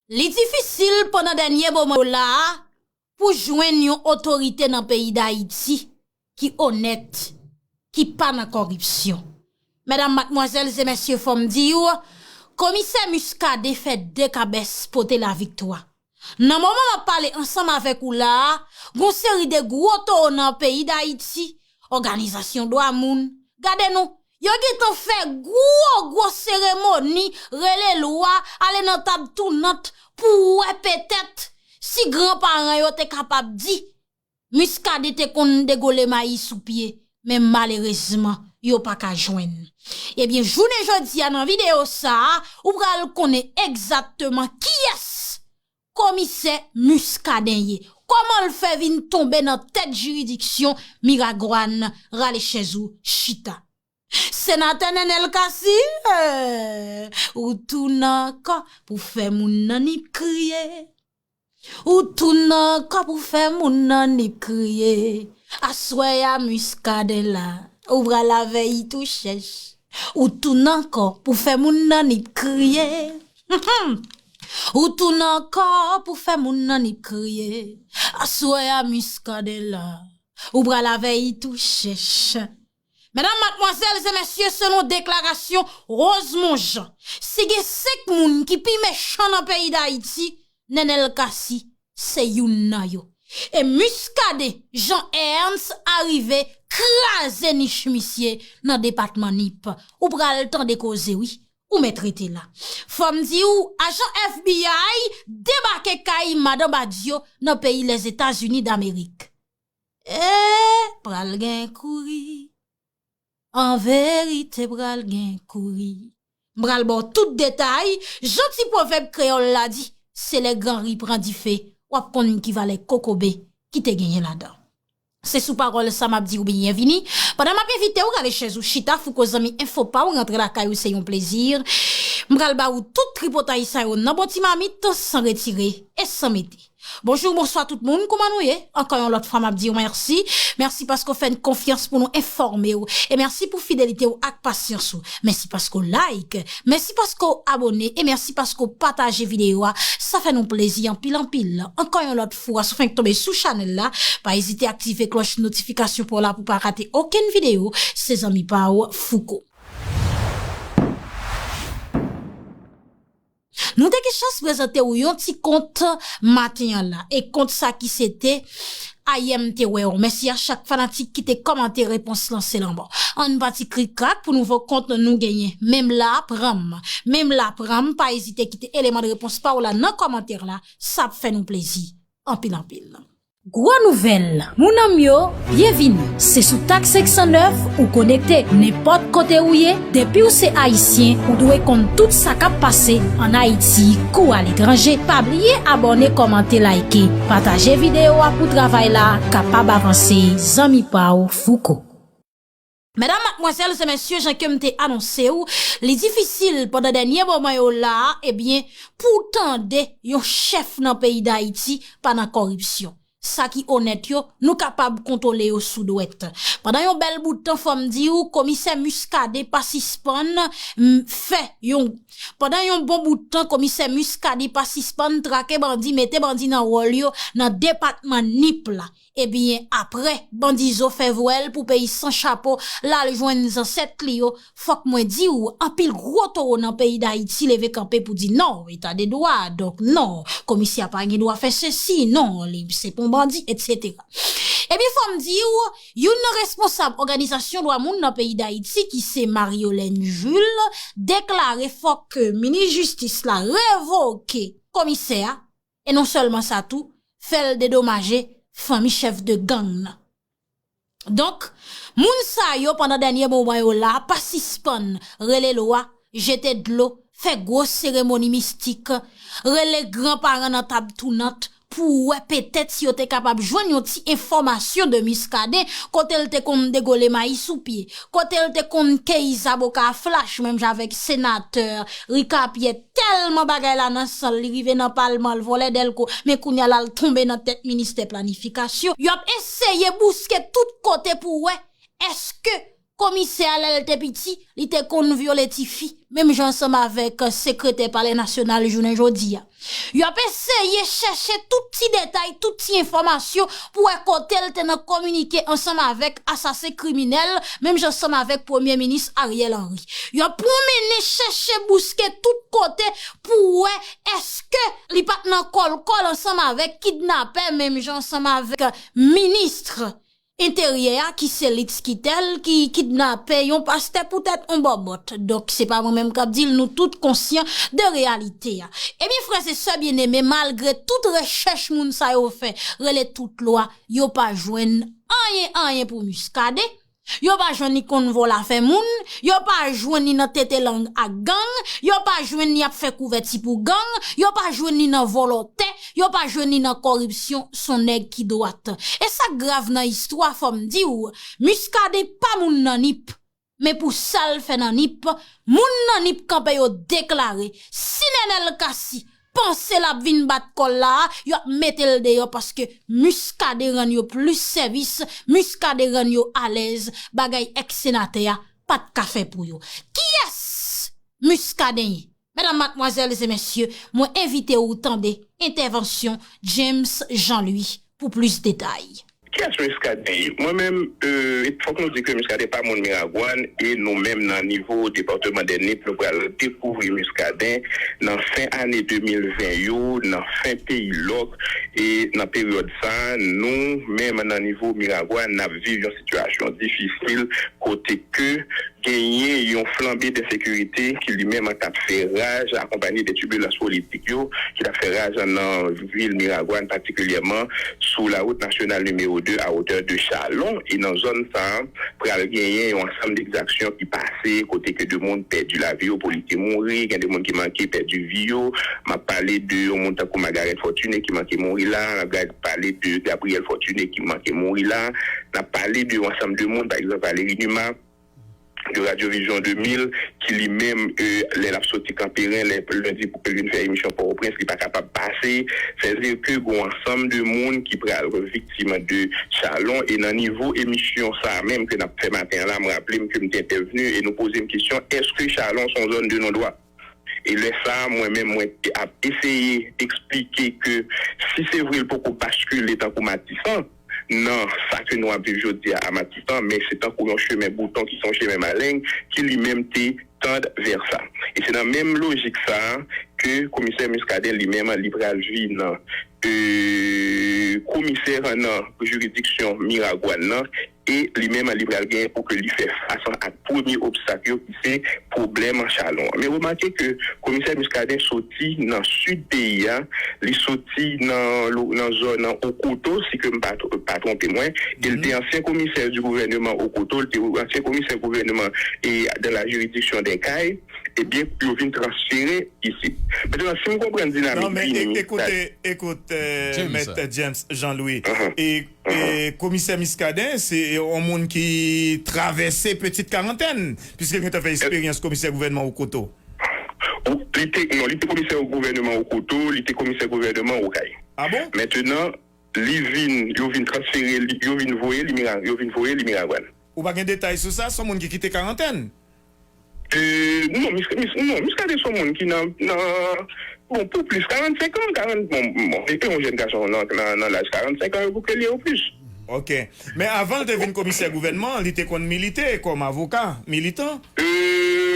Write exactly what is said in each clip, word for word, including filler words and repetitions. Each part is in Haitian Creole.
Li difisil pandan dènye moman yo la a pou jwenn yon otorite nan peyi Dayiti ki onèt, ki pa nan kòripsyon. Medam, madmwazèl e mesye, fò m di w, Komisè Muscadin fè de kabès pote laviktwa. Nan moman m ap pale ansanm avèk ou la a, gon seri de gwo towo nan peyi Dayiti, òganizasyon dwa moun, gade nou, yo gentan fè gwo, gwo seremoni, rele lwa, ale nan tab tounant pou wè petèt si granparan yo te kapab di Muscadin te konn degole mayi sou pye, men malerezman, yo pa ka jwenn. Ebyen, jounen jodi a, nan videyo sa a, ou pral konnen egzakteman kiyès Komisè Muscadin ye. Kòman l fè vin tonbe nan tèt jiridiksyon Miragwàn? Rale chèz ou, chita. Senatè Nenel Cassy, eh, ou tounen ankò pou fè moun nan nip kriye. Ou tounen ankò pou fè moun nan nip kriye. Aswè a Muscadin la, ou pral avè yi tou chèch. Ou tounen ankò pou fè moun nan nip kriye. Ou tounen ankò pou fè moun nan nip kriye. Aswè a Muscadin la, ou pral avè yi tou chèch. Medam, madmwazèl e mesye, selon deklarasyon Rosemond Jean, si gen senk moun ki pi mechan nan peyi Dayiti, Nenel Cassy se youn nan yo. E Muscadin, Jean Ernst, arive kraze nich misye nan depatman Nip. Ou pral tande koze wi. Ou mèt rete la. Fò m di w, ajan F B I debake kay madan Badio nan peyi Lèzetazini Damerik. E pral gen kouri. An verite, pral gen kouri. M pral ba w tout detay, jan ti pwovèb kreyòl la di, se lè gran ri pran dife, w ap konn ki valè kokobe ki te genyen ladan. Se sou pawòl sa m ap di w byenvini. Pandan m ap envite w rale chèz ou chita, Fouco zanmi enfo pa w rantre lakay ou, se yon plezi. M pral ba w tout tripotay sa yo nan bon ti mamit, san retire e san mete. Bonjou, bonswa tout moun, kouman nou ye? Ankò yon lòt fwa, m ap di w mèsi. Mèsi paske w fè n konfyans pou nou enfòme w. E mèsi pou fidelite w ak pasyans ou. Mèsi paske w like. Mèsi paske w abone. E mèsi paske w pataje videyo a. Sa fè nou plezi anpil, anpil. Ankò yon lòt fwa, si w fenk tonbe sou chanèl la, pa ezite aktive klòch notifikasyon pa w la pou w pa rate okenn videyo. Se zanmi pa w, Fouco. Nou te gen chans prezante w yon ti kont maten an la. E kont sa ki se te ayè m te wè w. Mèsi a chak fanatik ki te kòmante repons lan se lanmò. Ann pati krik krak pou nouvo kont nou genyen. Menm la pran m. Menm la pran m. Pa ezite kite eleman de repons pa w la nan kòmantè la. Sa ap fè nou plezi. Anpil, anpil. Gwo nouvèl, moun an m yo, byenvini. Se sou Tak senk san nèf ou konekte. Nenpòt kote ou ye, depi w se ayisyen, ou dwe konn tout sa k ap pase ann Ayiti kou aletranje. Pa bliye abòne, kòmante, like, pataje videyo a pou travay la kapab avanse. Zanmi pa w, Fouco. Medam, madmwazèl e mesye, jan ke m te anonse w, li difisil pandan dènye moman yo la a, ebyen, pou w tande yon chèf nan peyi Dayiti pa nan kòripsyon. Sa ki onèt yo, nou kapab kontwole yo sou dwèt. Pandan yon bèl bout tan, fò m di w, Komisè Muscadin pa sispann, m, fè yon, pandan yon bon bout tan, Komisè Muscadin pa sispann trake bandi, mete bandi nan wòl yo nan depatman Nip la. Ebyen, apre, bandizo fè vwèl pou peyi san chapo, l al jwenn zansèt li yo. Fòk mwen di w, anpil gwo towo nan peyi Dayiti leve kanpe pou di non, eta de dwa, donk non, komisè a pa gen dwa fè sesi, non, li se pon bandi, etsetera. Ebyen, fò m di w, youn nan responsab òganizasyon dwa moun nan peyi Dayiti, ki se Marie-Yolène Jules, deklare fòk minis jistis la revoke komisè a, e non sèlman sa tou, fè l dedomaje fanmi chèf de gang nan. Donk, moun sa yo pandan dènye moman yo la pa sispann rele lwa, jete dlo, fè gwo seremoni mistik, rele granparan nan tab tounant pou wè petèt si yo te kapab jwenn yon ti enfòmasyon de Muscadin, kote l te konn degole mayi sou pye, kote l te konn keyi zaboka a flach, menm jan avèk senatè Rika Pyè, tèlman bagay la nan san l, li rive nan palman, l vòlè dèlko, men kounye a la l tonbe nan tèt ministè planifikasyon. Y ap eseye bouske tout kote pou wè èske Komisè a, lè l te piti, li te konn vyole tifi, menm jan ansanm avèk sekretè Palè Nasyonal jounen jodi a. Y ap eseye chèche tout ti detay, tout ti enfòmasyon pou wè kote l te nan kominike ansanm avèk asasen kriminèl, menm jan ansanm avèk Premye Minis Ariel Henry. Y ap pwonmennen chèche bouske tout kote pou wè èske li pa t nan kòlkòl ansanm avèk kidnapè, menm jan ansanm avèk minis Enteryè a, ki se Litz Quitel, ki kidnape yon pastè poutèt yon bòbòt. Donk, se pa mwen menm k ap di l, nou tout konsyan de reyalite a. Ebyen, frè e sè byeneme, malgre tout rechèch moun sa yo fè, rele tout lwa, yo pa jwenn anyen, anyen pou Muscadin. Yo pa jwenn li konn vòlò afè moun, yo pa jwenn li nan tete lang ak gang, yo pa jwenn li ap fè kouvèti pou gang, yo pa jwenn li nan vòlò tè, yo pa jwenn li nan kòripsyon, s on nèg ki dwat. E sa k grav nan istwa, fò m di w, Muscadin pa moun nan Nip. Men pou sa l fè nan Nip, moun nan Nip kanpe yo deklare, si Nenel Cassy panse l ap vin bat kò l la a, y ap mete l deyò paske Muscadin rann yo plis sèvis, Muscadin rann yo alèz, bagay èks senatè a pa t ka fè pou yo. Kiyès Muscadin ye? Medam, madmwazèl e mesye, mwen envite w tande entèvansyon James Jean Louis pou plis detay. Kiyès Muscadin ye? Mwen menm, e, fòk nou di ke Muscadin pa moun Miragwàn, e nou menm nan nivo depatman de Nip, nou pral dekouvri Muscadin nan fen ane de mil ven yo, nan fen peyi lòk, e nan peryòd sa a, nou menm nan nivo Miragwàn, n ap viv yon sitiyasyon difisil, kote ke genyen yon flanbe de ensekirite ki li menm t ap fè raj, akonpanye de tibilans politik yo, ki t ap fè raj nan vil Miragwàn, patikilyèman sou la wout nasyonal nimewo de a wotè de Chalon. E nan zòn sa a, pral genyen yon ansanm de egzaksyon ki pase, kote ke de moun pèdi lavi yo, polisye mouri, gen de moun ki manke pèdi vi yo. M ap pale de yon moun tankou Margaret Fortuné ki manke mouri la, m ap pale de Gabriel Fortuné ki manke mouri la, n ap pale de yon ansanm de moun, pa egzanp, Valéry Numa, de Radio Vision de mil, ki li menm, e, lè l ap soti Kanperen, lè lendi pou ke l vin fè emisyon Pòtoprens, li pa kapab pase. Sètadi ke gon ansanm de moun ki pral viktim de Chalon, e nan nivo emisyon sa a menm ke n ap fè maten an la, m raple m ke m te entèvni e nou poze m kesyon, èske Chalon se yon zòn de non dwa? E lè sa a, mwen menm, mwen te ap eseye eksplike ke si se vre l poko baskile tankou Matisan, nan sa ke nou ap viv jodi a, a Matisan, men se tankou yon chemen bouton ki se yon chemen maleng, ki li menm te tand vè sa. E se nan menm lojik sa a ke komisè Muscadin li menm, li pral vin, e, komisè nan jiridiksyon Miragwàn nan, e li menm, li pral genyen pou ke li fè fas ak premye obstak yo, ki se pwoblèm Chalon an. Men remake ke komisè Muscadin soti nan sid peyi a, li soti nan, nan zòn Okoto, si ke m pa, pa twonpe mwen, e l te ansyen komisè di gouvèneman Okoto, l te ansyen komisè gouvèneman e de la jiridiksyon de Kay, ebyen, pou yo vin transfere isit. Mentnan, si m konprann dinamik vini, ekoute, ekoute, Mèt James Jean Louis, e, e komisè Muscadin, se yon moun ki travèse petite quarantaine, piske l gentan fè esperyans komisè gouvènman Okoto. Li te, non, li te komisè gouvènman Okoto, li te komisè gouvènman Okay. Ah bon? Mentnan, li vin, yo vin transfere li, yo vin voye li Mira-, yo vin voye li Miragwàn. Ou pa gen detay sou sa? Se yon moun ki kite karantèn? E, non, Mis-, Mis-, non, Muscadin se yon moun ki nan, nan, bon, pou plis karannsenk an, karant, bon, bon, li te yon jèn gason nan, nan, nan laj karannsenk an, pou ke li ye ou plis. Ok. Men avan l te vin komisè gouvènman, li te konn milite kòm avoka, militan? E,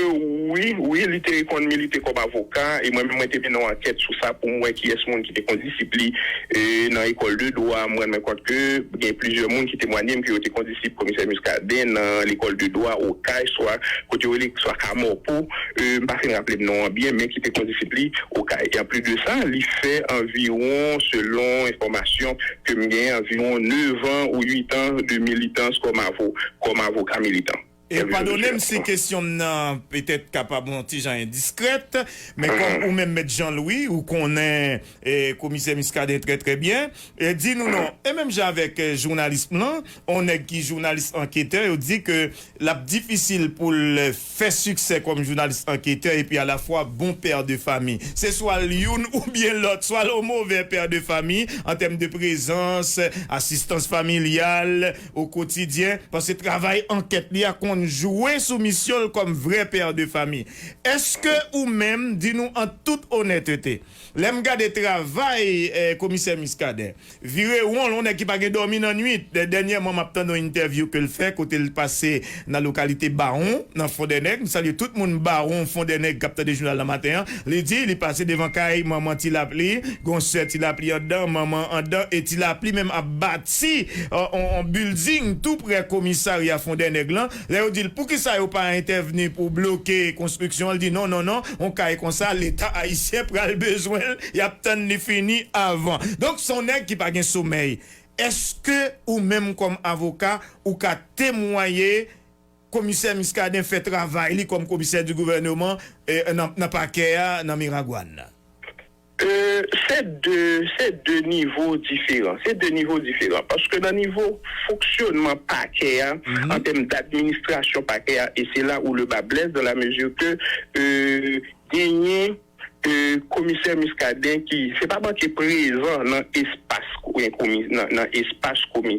wi, wi, li te konn milite kòm avoka, e mwen menm, mwen te mennen yon ankèt sou sa pou m wè kiyès moun ki te kondisip li, e, nan lekòl de dwa. Mwen rann mwen kont ke gen plizyè moun ki temwanye m ke yo te kondisip komisè Muscadin nan lekòl de dwa Okay, swa kote yo rele, swa Kamòpo, e, m pa fin raple m non an byen, men ki te kondisip li Okay. E anplis de sa, li fè anviwon, selon enfòmasyon ke m genyen, anviwon nèf an ou uit an de militans kòm avo-, kòm avoka militan. E padone m si kesyon m nan petèt kapab yon ti jan endiskrèt, men kòm ou menm, Mèt Jean Louis, ou konnen, e, komisè Muscadin trè, trè byen, e di nou non. E menm jan avèk, e, jounalis m lan, yon nèg ki jounalis anketè, yo di ke l ap difisil pou l fè siksè kòm jounalis anketè epi alafwa bon pè de fami. Se swa l youn oubyen lòt, swa l yon move pè de fami an tèm de prezans, asistans familyal o kotidyen, paske travay ankèt li a konn jwe sou misyon l kòm vrè pè de fanmi. Èske ou menm, di nou an tout onètete, lè m gade travay eh, komisè Muscadin, vire won l, yon nèg ki pa gen dòmi nan nuit. Dè- Dènyèman, m ap tande yon entèvyou ke l fè kote l pase nan lokalite Bawon, nan Fondènèg. M salye tout moun Bawon, Fondènèg k ap tande jounal nan maten an. Li di li pase devan kay manman Ti Lapli, gon sè Ti Lapli anndan, manman anndan, e Ti Lapli menm ap bati yon building tou prè komisarya Fondènèg lan. Lè yo di l poukisa yo pa entèvni pou bloke konstriksyon an, li di non, non, non, yon kay konsa, Leta ayisyen pral bezwen l, y ap tann li fini avan. Donk, se yon nèg ki pa gen somèy. Èske ou menm kòm avoka, ou ka temwaye komisè Muscadin fè travay li kòm komisè di gouvèneman eh, nan, nan pakè a nan Miragwàn? Se de se de nivo diferan. Se de nivo diferan. Paske nan nivo fonksyonman pakè a, an tèm d'administrasyon pakè a, e se la ou le ba blès dans la mesure que genyen komisè Muscadin ki se pa manke prezan nan espas nan espas komi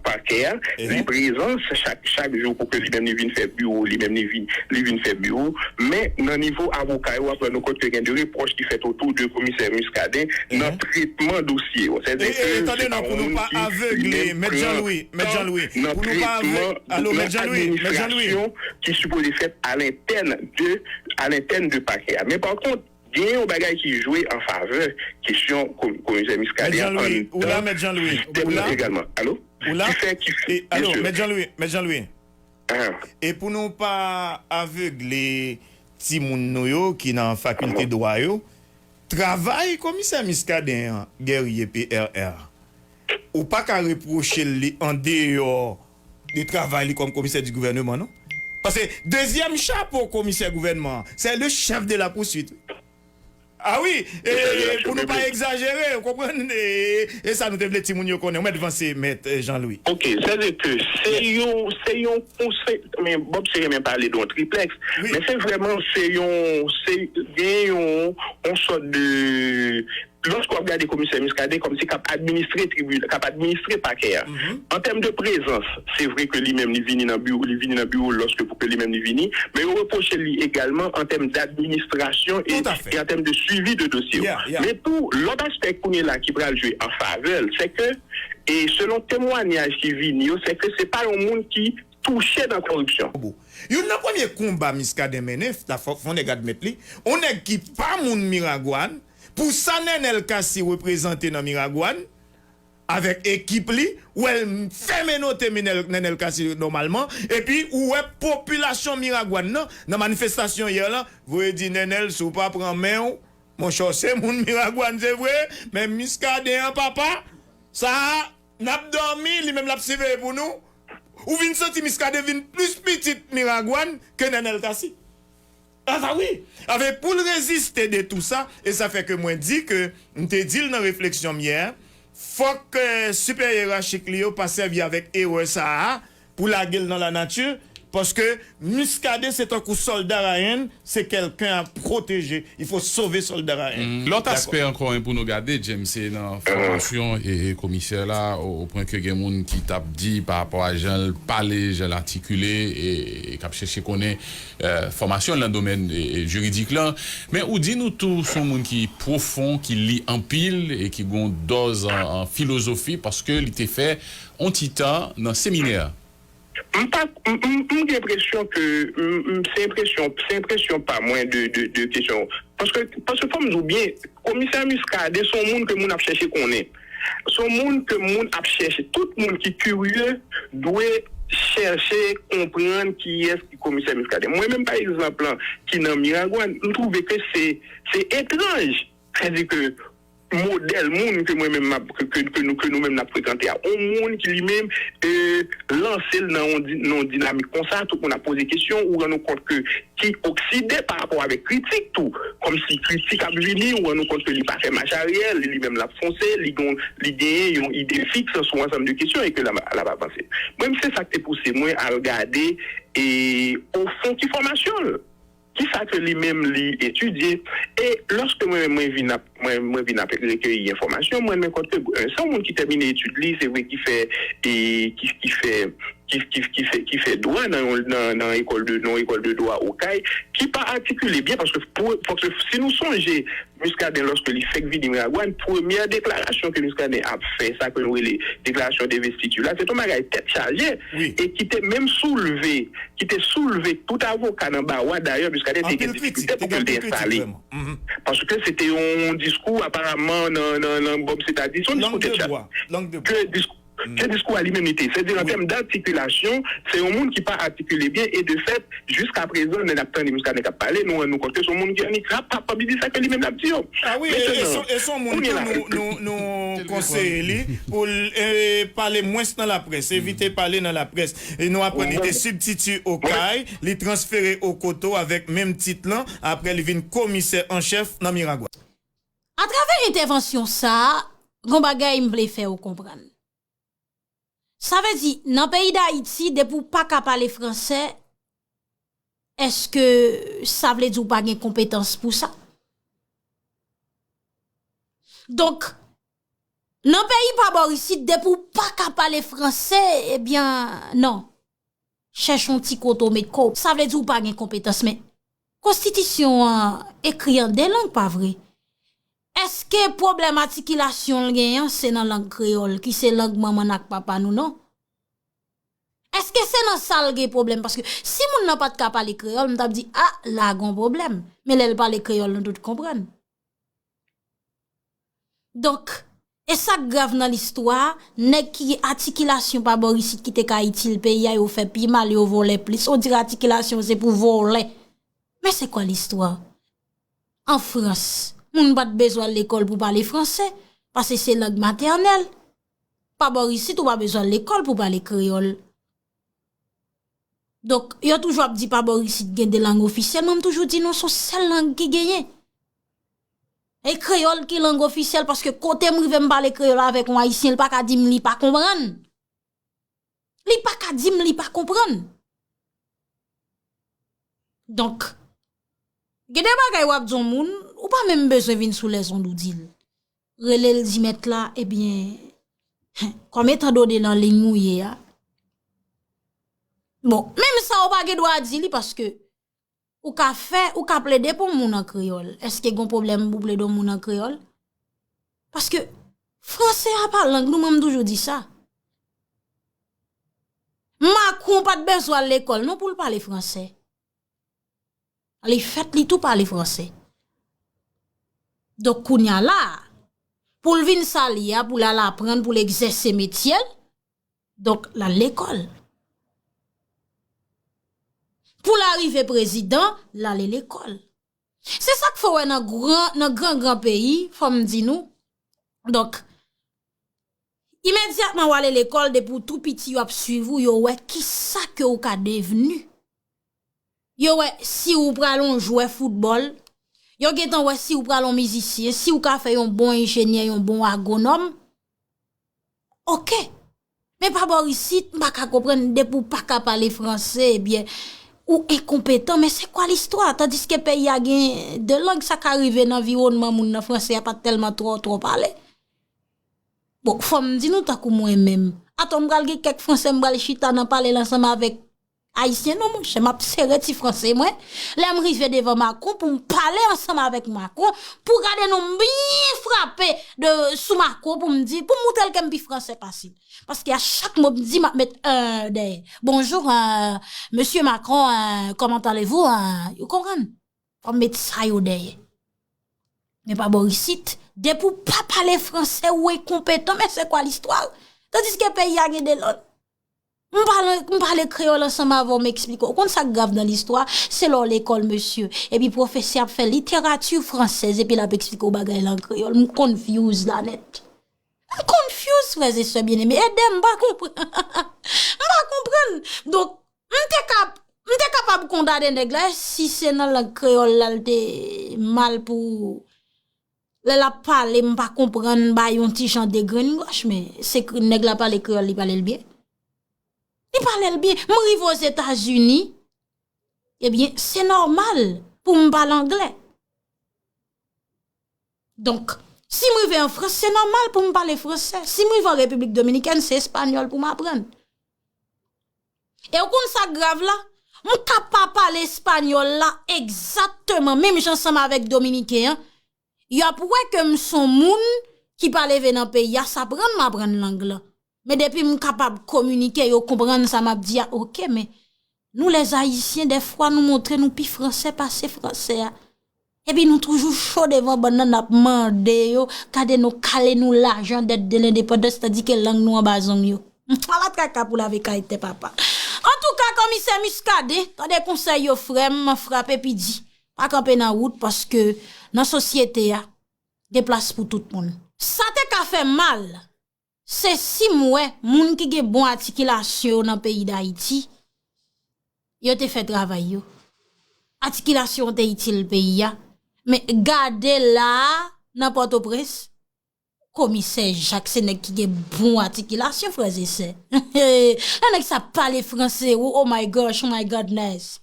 pakè a, li prezan chak chak jou pou ke li menm li vin fè biwo li menm li vin li vin fè biwo. Men nan nivo avoka yo w ap rann ou kont ke gen de repwòch ki fèt otou de komisè Muscadin nan tretman dosye yo. Sètadi ke se pa yon moun ki li menm pran tan nan tretman pou administrasyon ki sipoze fèt alentèn de alentèn de pakè a. Men pa kont, gen yon bagay ki jwe an favè kesyon komisè Muscadin anndan sistèm nan egalman. Alo? Ki fè ki fè. Mesye. E pou nou pa avegle timoun nou yo ki nan fakilte dwa yo, travay komisè Muscadin an, Guerrier P R R, ou pa ka repwoche l li andeyò de travay li kòm komisè di gouvèneman, non? Paske dezyèm chapo komisè gouvènman an, se le chèf de la pouswit. A wi, e, pou nou pa egzajere, ou konprann? E, e sa nou te vle timoun yo konnen. Ou mèt vanse, mèt eh, Jean Louis. Ok, sètadi ke se yon, se yon konsèy, men Bob se renmen pale de yon triplèks, men se vrèman, se yon, se gen yon, yon sòt de, lòske w ap gade komisè Muscadin kòmsi k ap administre tribinal, k ap administre pakè a. An tèm de prezans, se vre ke li menm li vini nan biwo, li vini nan biwo lòske pou ke li menm li vini, men yo repwoche li egalman an tèm d'administrasyon e, e an tèm de swivi de dosye yo. Men tou, lòt aspè kounye la ki pral jwe an favè l, se ke, e selon temwanyaj ki vini yo, se ke se pa yon moun ki touche nan koripsyon. Youn nan premye konba Muscadin mennen, la fò, fò nèg admèt li, yon nèg ki pa moun Miragwàn, pou sa Nenel Cassy reprezante nan Miragwàn, avèk ekip li, ou wè l fè menote Nenel Cassy nòmalman, epi ou wè popilasyon Miragwàn nan, nan manifestasyon yè lan, voye di Nenel, si w pa pran men w, monchè, w se moun Miragwàn, se vre, men Muscadin an, papa, sa a, n ap dòmi, li menm l ap siveye pou nou. Ou vin santi Muscadin vin plis pitit Miragwàn ke Nenel Cassy. Ata wi! Avè pou l reziste de tou sa, e sa fè ke mwen di ke m te di l nan refleksyon m yè, fòk siperyè yerachik li yo pa sèvi avèk erè sa a pou lage l nan lanati, paske Muscadin se tankou sòlda Ryan, se kèlken a pwoteje. Il faut sauver sòlda Ryan. Lòt aspè ankò en pou nou gade, James, se nan fòmasyon e komisè la, o pwen ke gen moun ki t ap di pa rapò a jan l pale, jan l atikile, e k ap chèche konnen fòmasyon l nan domèn jiridik lan. Men ou di nou tou se yon moun ki pwofon, ki li anpil e ki gen yon dòz an filozofi paske li te fè yon ti tan nan seminè. M pa, m, m, m gen enpresyon ke, m, m, se enpresyon, se enpresyon pa mwen de, de, de kesyon. Paske, paske fò m di w byen, komisè Muscadin se yon moun ke moun ap chèche konnen. Se yon moun ke moun ap chèche. Tout moun ki kirye dwe chèche konprann kiyès ki komisè Muscadin. Mwen menm, pa egzanp, lan, ki nan Miragwàn, m twouve ke se, se etranj. Sètadi ke modèl moun ke mwen menm m ap ke, ke, ke nou ke nou menm n ap frekante a. On moun ki li menm e, lanse l nan yon di- nan yon dinamik konsa, tout moun ap poze kesyon, ou rann ou kont ke ki okside pa rapò avèk kritik tou. Kòmsi kritik ap vini, ou rann ou kont ke li pa fè mach aryè, li li menm l ap fonse, li gon li genyen yon ide fiks sou ansanm de kesyon e ke l ap l ap avanse. Mwen menm se sa k te pouse mwen al gade e ofon ki fòmasyon l. Kisa ke li menm li etidye? E lòske mwen menm mwen vin ap mwen mwen vin ap rekeyi enfòmasyon, mwen renmen kont ke se yon moun ki tèmine etid li, se vre ki fè e ki ki fè ki, ki, ki fè, ki fè dwa nan, yon- nan, nan ekòl de, nan ekòl de dwa Okay, ki pa atikile byen, paske pou, paske si nou sonje, Muscadin, lòske li fèk vini Miragwàn, premyè deklarasyon ke Muscadin ap fè, sa ke nou rele deklarasyon de investiti la, se te yon bagay tèt chaje, e ki te menm soulve, ki te soulve tout avoka nan bawa. Dayè, Muscadin te gen difikilte pou ke l te enstale. Paske se te yon diskou, aparaman, nan, nan, nan, bon, se ta di, se yon diskou tèt chaje. Ke diskou ke diskou a li menm li te. Sèdi an tèm datikilasyon, se yon moun ki pa atikile byen e de fèt, jiska prezan, lè n ap tande Muscadin k ap pale, nou rann nou kont ke se yon moun ki annik rap, ap ap di sa ke li menm l ap di yo. Ah wi, e, e se e se yon moun tou nou, nou, nou konseye li pou l e, pale mwens nan laprès, evite pale nan laprès. E nou aprann li te sibtiti Okay, li transfere Okoto avèk menm tit lan, apre li vin komisè an chèf nan Miragwàn. Atravè entèvansyon sa a, gon bagay m vle fè w konprann. Sa vle di, nan peyi Dayiti, depi w pa ka pale fransè, èske sa vle di w pa gen konpetans pou sa? Donk, nan peyi pa bò isit, depi w pa ka pale fransè, ebyen, non. Chèche yon ti kote w met kò w. Sa vle di w pa gen konpetans, men konstitisyon an ekri an de lang, pa vre? Èske pwoblèm atikilasyon l genyen an se nan lang kreyòl, ki se lang manman n ak papa nou, non? Èske se nan sa l gen pwoblèm? Paske si moun nan pa t ka pale kreyòl, m t ap di, a, la gon pwoblèm. Men lè l pale kreyòl, nou tout konprann. Donk, e sa k grav nan listwa a, nèg ki atikilasyon pa bò isit ki te ka itil peyi a, yo fè pi mal, yo vòlè plis. On dirè atikilasyon se pou vòlè. Men se kwa listwa? An Frans, moun pa t bezwen al lekòl pou pale fransè, paske se lang matènèl. Pa bò isit, ou pa bezwen al lekòl pou pale kreyòl. Donk, yo toujou ap di pa bò isit gen de lang ofisyèl, mwen m toujou di non, se yon sèl lang ki genyen. E kreyòl ki lang ofisyèl, paske kote m rive m pale kreyòl avèk yon ayisyen, li pa ka di m li pa konprann. Li pa ka di m li pa konprann. Donk, gen de bagay w ap di yon moun, ou pa menm bezwen vin sou lèzond ou di l. Rele l, di mèt la, ebyen, kòm etandone nan liy ou ye a. Bon, menm sa ou pa gen dwa di li paske ou ka fè, ou ka plede pou moun an kreyòl. Èske gon pwoblèm pou plede yon moun an kreyòl? Paske fransè a pa lang nou, mwen m toujou di sa. Macron pa t bezwen al lekòl non pou l pale fransè. Li fèt, li tou pale fransè. Donk, kounye a la, pou l vin sa l ye a, pou l al aprann, pou l egzèse metye l, donk, l al lekòl. Pou l arive prezidan, l ale lekòl. Se sa k fè w wè nan gran, nan gran, gran peyi, fò m di nou, donk, imedyatman w ale lekòl, depi w tou piti, yo ap swiv ou, yo wè kisa ke w ka devni. Yo wè si w pral yon jwè foutbòl, yo gentan wè si w pral yon mizisyen, si w ka fè yon bon enjenyè, yon bon agwonòm. Oke. Men pa bò isit, m pa ka konprann, depi w pa ka pale fransè, ebyen, ou enkonpetan, men se kwa listwa? Tandiske peyi a gen de lang, sa ka rive nan anviwònman moun nan fransè a pa t tèlman twò, twò pale. Bon, fò m di nou tankou mwen menm. Atò, m pral gen kèk fransè, m pral chita nan pale l ansanm avèk ayisyen, non, monchè, m ap sere ti fransè mwen. Lè m rive devan Macron, pou m pale ansanm avèk Macron, pou gade non m byen frape de, sou Macron, pou m di, pou m moutre l ke m pi fransè pase l. Paske a chak mo m di, m ap met un dèyè. Bonjour, euh, monsieur Macron, euh, comment allez-vous, euh, ou konprann? Fò m met sa yo dèyè. Men pa bò isit, depi w pa pale fransè, ou enkonpetan, men se kwa listwa? Tandiske peyi a gen de lang. M pale, m pale kreyòl ansanm avè w, m eksplike w. Ou konn sa k grav nan listwa? Se lè w lekòl, mesye. Epi pwofesè ap fè literati fransèz, epi l ap eksplike w bagay la an kreyòl. M confuse la nèt. M confuse, frè e sè byeneme. Ede m, m pa konprann. M pa konprann. Donk, m te ka, m te kapab kondane nèg la si se nan lang kreyòl la l te mal pou lè l ap pale, m pa konprann, bay yon ti jan de grenn gòch, men se kre-, nèg la pale kreyòl, li pale l byen. Li pale l byen. M rive Ozetazini, ebyen, se nòmal pou m pale anglè. Donk, si m rive an Frans, se nòmal pou m pale fransè. Si m rive an Repiblik Dominikèn, se espanyòl pou m aprann. E w konn sa k grav la? M ka pa pale espanyòl la egzakteman menm jan ansanm avèk dominiken an. Y ap wè ke m s on moun ki pa leve nan peyi a, sa pran m aprann lang lan. Men depi m kapab kominike, yo konprann sa m ap di a, oke, men nou lèzayisyen, dèfwa nou montre nou pi fransè pase fransè a. Epi nou toujou cho devan bann nan, n ap mande yo, gade nou kale nou lajan dèt de lendepandans, tandike lang nou anba zong yo. Ala traka pou lave kay tè papa. Antouka, komisè Muscadin, tande konsèy yo, frè m, frape pi di. Pa kanpe nan wout, paske nan sosyete a, gen plas pou tout moun. Sa te ka fè mal, se si m wè moun ki gen bon atikilasyon yo nan peyi Dayiti, yo te fè travay yo. Atikilasyon te itil peyi a. Men gade la a, nan Pòtoprens, komisè Jak se nèg ki gen bon atikilasyon, frè e sè. Lè nèg sa pale franse, ou, oh my gosh, oh my godness.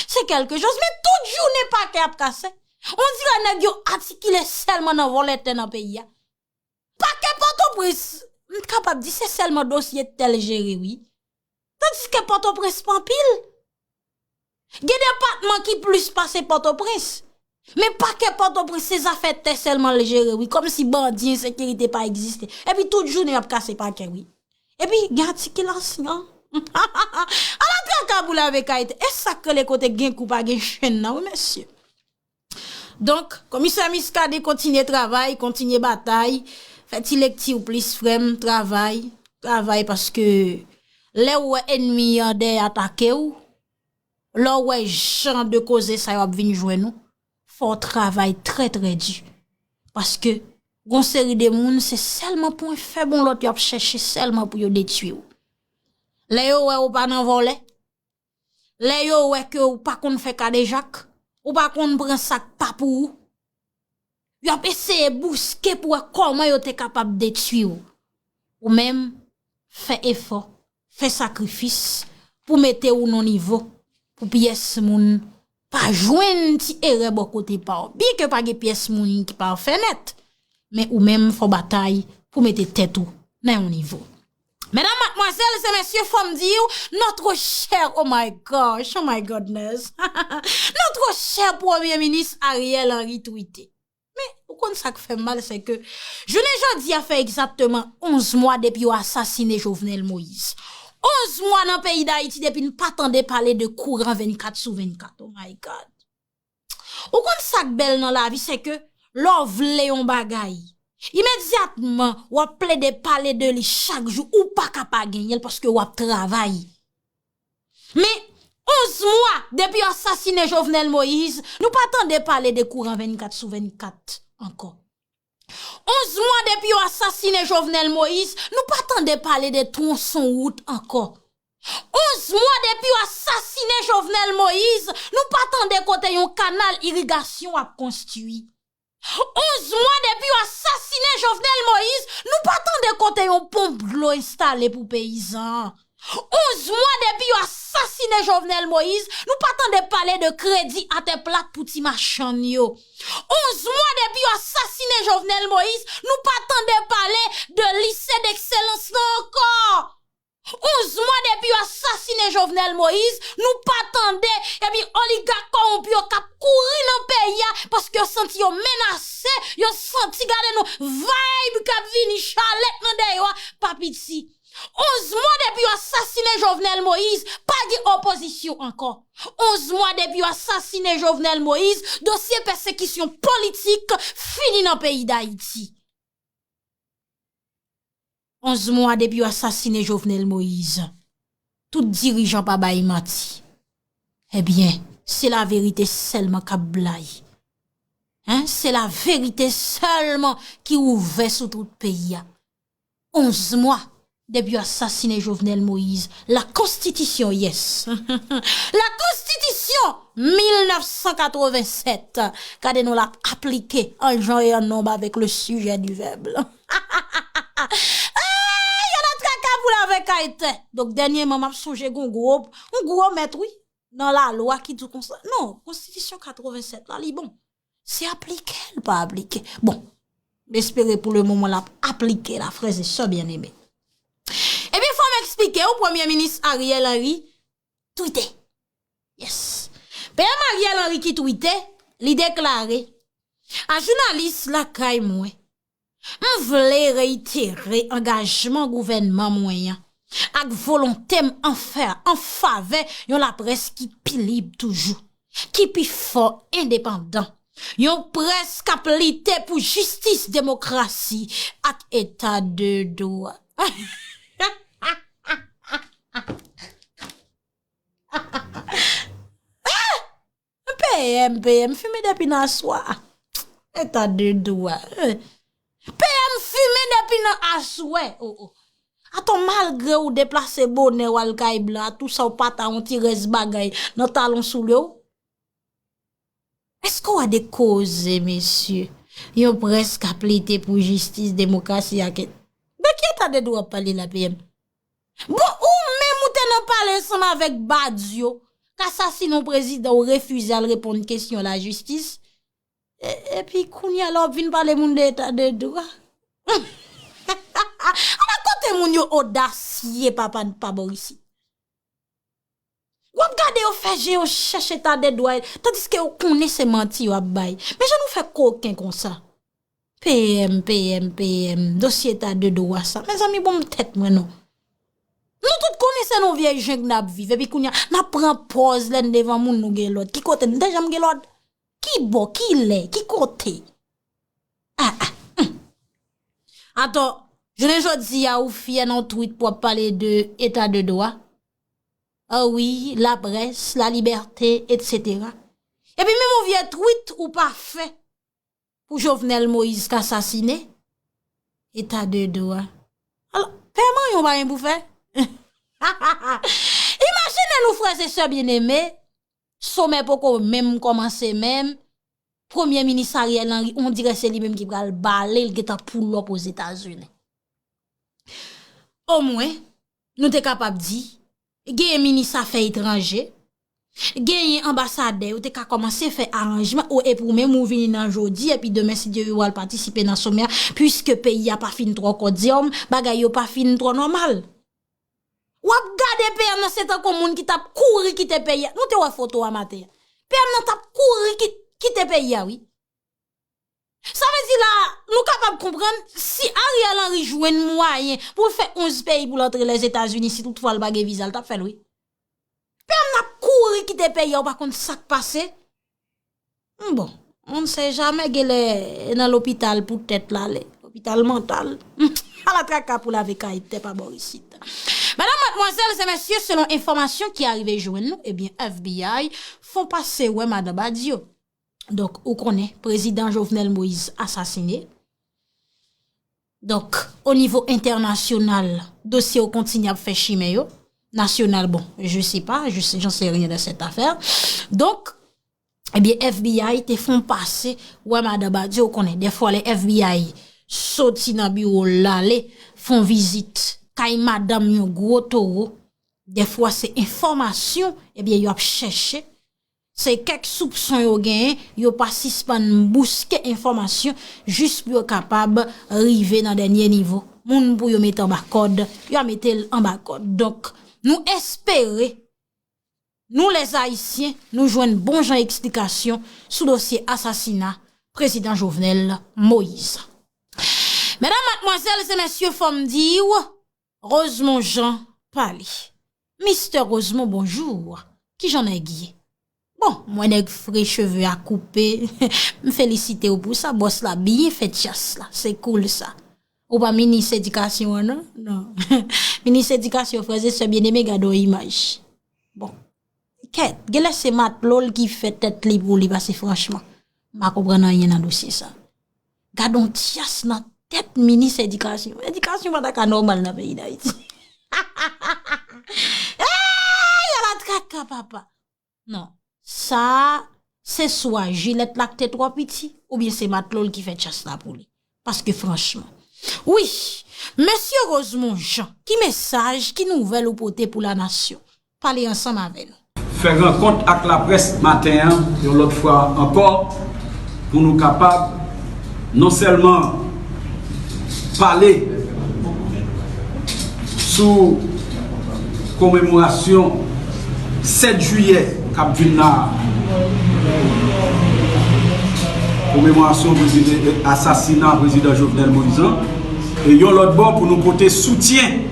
Se kèlke choz, men tout jounen pakè ap kase. On dirè nèg yo atikile sèlman nan vòlè tè nan peyi a. Pakè Pòtoprens, m kapab di se sèlman dosye tè l jere, wi. Tandiske Pòtoprens pa anpil. Gen depatman ki plis pase Pòtoprens. Men pakè Pòtoprens, se zafè tè sèlman l jere, wi. Kòmsi bandi, ensekirite pa egziste. Epi tout jounen y ap kase pakè, wi. Epi gen atikilasyon. Ala traka pou lave kay tè. E sa k rele kote gen kou pa gen chenn nan, wi, mesye. Donk, komisè Muscadin kontinye travay, kontinye batay, fè ti lekti w plis, frè m, travay, travay, paske lè w wè ènmi an dèyè atake w, lè w wè jan de koze sa yo ap vin jwenn ou, fò w travay trè, trè di. Paske, gon seri de moun, se sèlman pou enfè bon lòt yo ap chèche sèlman pou yo detwi w. Lè yo wè ou pa nan vòlè, lè yo wè ke ou pa konn fè kadejak, ou pa konn pran sa k pa pou ou, y ap eseye bouske pou wè kòman yo te kapab detwi w. Ou menm, fè efò, fè sakrifis pou mete w nan nivo pou pyès moun pa jwenn ti erè bò kote pa w. Byenke pa gen pyès moun ki pafè nèt, men ou menm fò batay pou mete tèt ou nan yon nivo. Medam, madmwazèl e mesye, fò m di w, notre cher, oh my gosh, oh my goodness, notre cher Premye Minis Ariel Henry twite. Men, ou konn sa k fè m mal, se ke jounen jodi a fè egzakteman onz mwa depi yo asasine Jovenel Moïse. Onz mwa nan peyi Dayiti depi n pa tande pale de kouran vennkat sou vennkat. Oh my God. Ou konn sa k bèl nan lavi, se ke lè w vle yon bagay, imedyatman w ap plede pale de li chak jou, ou pa ka pa genyen l paske w ap travay. Men, onz mwa depi yo asasine Jovenel Moïse, nou pa tande pale de kouran vennkat sou vennkat ankò. Onz mwa depi yo asasine Jovenel Moïse, nou pa tande pale de twonson wout ankò. Onz mwa depi yo asasine Jovenel Moïse, nou pa tande kote yon kanal irigasyon ap konstwi. Onz mwa depi yo asasine Jovenel Moïse, nou pa tande kote yon ponp dlo enstale pou peyizan an. Onz mwa depi yo asasine Jovenel Moïse, nou pa tande pale de kredi atè plat pou ti machann yo. Onz mwa depi yo asasine Jovenel Moïse, nou pa tande pale de lise dekselans lan ankò. Onz mwa depi yo asasine Jovenel Moïse, nou pa tande, epi oligak kòwonpi yo k ap kouri nan peyi a, paske yo santi yo menase, yo santi, gade non, vibe k ap vini, chalèt nan dèyè a, pa piti. Onz mwa depi yo asasine Jovenel Moïse, pa gen opozisyon ankò. Onz mwa depi yo asasine Jovenel Moïse, dosye pèsekisyon politik fini nan peyi Dayiti. Onz mwa depi yo asasine Jovenel Moïse, tout dirijan pa bay manti. Ebyen, se laverite sèlman k ap blayi. Hein? Se laverite sèlman ki ouvè sou tout peyi a. Onz mwa depi yo asasine Jovenel Moïse, la konstitisyon, yes. La konstitisyon mil nèf san katrevennsèt, gade non, l ap aplike en jan e en nonb avec le sujet du verbe. Ay, ala traka pou lave kay tè. Donk, dènyèman, m ap sonje gon gwo, yon gwo mèt, wi, nan lalwa ki di konsa. Non, konstitisyon katrevennsèt la, li bon. Se aplike l pa aplike. Bon, m espere pou le moman l ap aplike la, frè e sè byeneme. Ebyen, fò m eksplike. ke w Premye Minis Ariel Henry twite. Yes. PM Ariel Henry ki twite, li deklare, a jounalis lakay mwen, m vle reitere angajman gouvènman mwen an ak volonte m an fè, an favè yon laprès ki pi lib toujou, ki pi fò, endepandan. Yon près k ap lite pou jistis, demokrasi ak eta de dwa. PM, PM, fimen depi nan aswè. Eta de dwa. PM, fimen depi nan aswè. Oh, oh. Atò, malgre ou deplase bonè w al kay blan, a tou sa ou pa ta yon ti rès bagay nan talon soulye w. Èske w a de koze, mesye? Yon près k ap lite pou jistis, demokrasi ak et-, de ki eta de dwa w ap pale la, PM? Bon, ou menm ou te nan pale ansanm avèk Badio, k asasine yon prezidan, ou refize al reponn kesyon lajistis. E, epi kounye a la w ap vin pale moun de eta de dwa. Ala kote moun yo odasye, papa n pa bò isit. W ap gade yo fè je yo chèche eta de dwa, tandiske yo konnen se manti yo ap bay. Men jan nou fè koken konsa. PM, PM, PM, dosye eta de dwa sa. Mezanmi, bon m tèt mwen non. Nou tout konnen se nan yon vye jeng n ap viv, epi kounye a, n ap pran pòz lè n devan moun nou gen lòd. Ki kote n te janm gen lòd? Ki bò, ki lè, ki kote? Ah, ah, hmm. Atò, jounen jodi a, ou fyè nan yon tweet pou w ap pale de eta de dwa? Ah wi, laprès, lalibète, etsetera. Epi menm yon vye tweet ou pa fè pou Jovenel Moïse k asasine, eta de dwa. Alò, pèman yon pa gen pou fè. Imajine nou, frè e sè byeneme, somè poko menm kòmanse menm, Premye Minis Ariel Henry, on dirè se li menm ki pral bale, l gentan pull up Ozetazini. Omwen, nou te kapab di, genyen minis afè etranje, genyen anbasadè, yo te ka kòmanse fè aranjman, ou epi ou menm ou vini nan jodi, epi demen, si Dye vle, w al patisipe nan somè a, piske peyi a pa fin twò kòdyòm, bagay yo pa fin twò nòmal. W ap gade PM nan, se tankou moun ki t ap kouri kite peyi a. Nou te wè foto a maten an. PM nan t ap kouri ki-, kite peyi a, wi. Sa vle di la, nou kapab konprann, si Ariel Henry jwenn mwayen pou l fè onz peyi pou l antre Lèzetazini, si toutfwa l pa gen viza, l t ap fè l, wi. PM nan ap kouri kite peyi a, ou pa konn sa k pase. Bon, on ne sait jamais, genlè nan lopital pou tèt l ale, lopital mantal. Ala traka pou lave kay tè pa bò isit. Medam, madmwazèl e mesye, selon enfòmasyon ki arive jwenn nou, ebyen, FBI fon pase wè madan Badio. Donk, ou konnen, prezidan Jovenel Moïse asasine. Donk, o nivo entènasyonal, dosye yo kontinye ap fè chimen yo. Nasyonal, bon, je sais pas, je sais, j'en sais rien de cette affaire. Donk, ebyen, FBI te fon pase wè madan Badio, ou konnen, dèfwa lè FBI soti nan biwo l, l ale, fon vizit kay madanm yon gwo towo, dèfwa se enfòmasyon, ebyen, yo ap chèche. Se kèk soupson yo genyen, yo pa sispann bouske enfòmasyon jis pou yo kapab rive nan dènye nivo. Moun pou yo mete anba kòd, yo a mete l anba kòd. Donk, nou espere, nou lèzayisyen, nou jwenn bon jan eksplikasyon sou dosye asasina prezidan Jovenel Moïse. Medam, madmwazèl e mesye, fò m di w, Rosemond Jean pale. Mistè Rosemond, bonjou. Kijan nèg ye? Bon, m wè nèg fre, cheve a koupe. M felisite w pou sa, bòs la byen fè tyas la. Se cool sa. Ou pa minis edikasyon an, non? Non. Minis edikasyon, frè e sè byeneme, gade yon imaj. Bon. Kèt, genlè se matlo l ki fè tèt li pou li, paske franchman, m pa konprann anyen nan dosye sa. Gade yon tyas nan tèt minis edikasyon. Edikasyon pa ta ka nòmal nan peyi Dayiti. Ey, ala traka, papa. Non. Sa, se swa jilèt la k te twò piti, oubyen se matlo l ki fè tyas la pou li. Paske franchman. Wi, mesye Rosemond Jean, ki mesaj, ki nouvèl ou pote pou lanasyon? Pale ansanm avè nou. Fè rankont ak laprès maten an, yon lòt fwa ankò, pou nou kapab non sèlman pale sou Komemorasyon sèt jiyè k ap vin la a, komemorasyon prezidan, asasina prezidan Jovenel Moïse lan, e yon lòt bò pou nou pote soutyen